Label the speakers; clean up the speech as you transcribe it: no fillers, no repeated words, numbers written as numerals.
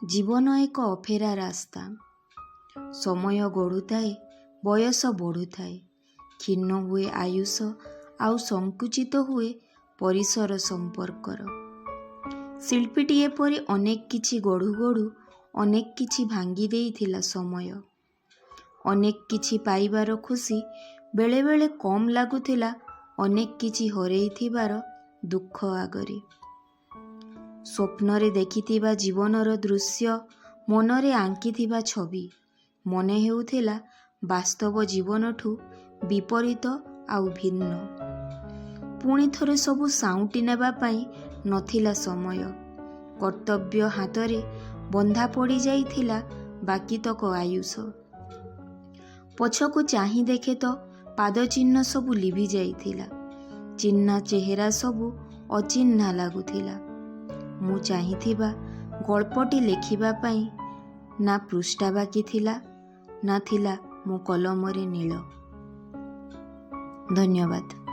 Speaker 1: ଜୀବନ ଏକ ଅଫେରା ରାସ୍ତା। ସମୟ ଗଡ଼ୁଥାଏ, ବୟସ ବଢ଼ୁଥାଏ, କ୍ଷୀଣ ହୁଏ ଆୟୁଷ ଆଉ ସଙ୍କୁଚିତ ହୁଏ ପରିସର ସମ୍ପର୍କର। ଶିଳ୍ପୀଟିଏ ପରି ଅନେକ କିଛି ଗଢ଼ୁ ଗଢ଼ୁ ଅନେକ କିଛି ଭାଙ୍ଗି ଦେଇଥିଲା ସମୟ। ଅନେକ କିଛି ପାଇବାର ଖୁସି ବେଳେବେଳେ କମ୍ ଲାଗୁଥିଲା ଅନେକ କିଛି ହରେଇଥିବାର ଦୁଃଖ ଆଗରେ। ସ୍ୱପ୍ନରେ ଦେଖିଥିବା ଜୀବନର ଦୃଶ୍ୟ, ମନରେ ଆଙ୍କିଥିବା ଛବି ମନେ ହେଉଥିଲା ବାସ୍ତବ ଜୀବନଠୁ ବିପରୀତ ଆଉ ଭିନ୍ନ। ପୁଣି ଥରେ ସବୁ ସାଉଁଟି ନେବା ପାଇଁ ନଥିଲା ସମୟ। କର୍ତ୍ତବ୍ୟ ହାତରେ ବନ୍ଧା ପଡ଼ିଯାଇଥିଲା ବାକିତକ ଆୟୁଷ। ପଛକୁ ଚାହିଁ ଦେଖେ ତ ପାଦଚିହ୍ନ ସବୁ ଲିଭି ଯାଇଥିଲା, ଚିହ୍ନା ଚେହେରା ସବୁ ଅଚିହ୍ନା ଲାଗୁଥିଲା। ମୁଁ ଚାହିଁଥିବା ଗଳ୍ପଟି ଲେଖିବା ପାଇଁ ନା ପୃଷ୍ଠା ବାକି ଥିଲା, ନା ଥିଲା ମୋ କଲମରେ ନୀଳ। ଧନ୍ୟବାଦ।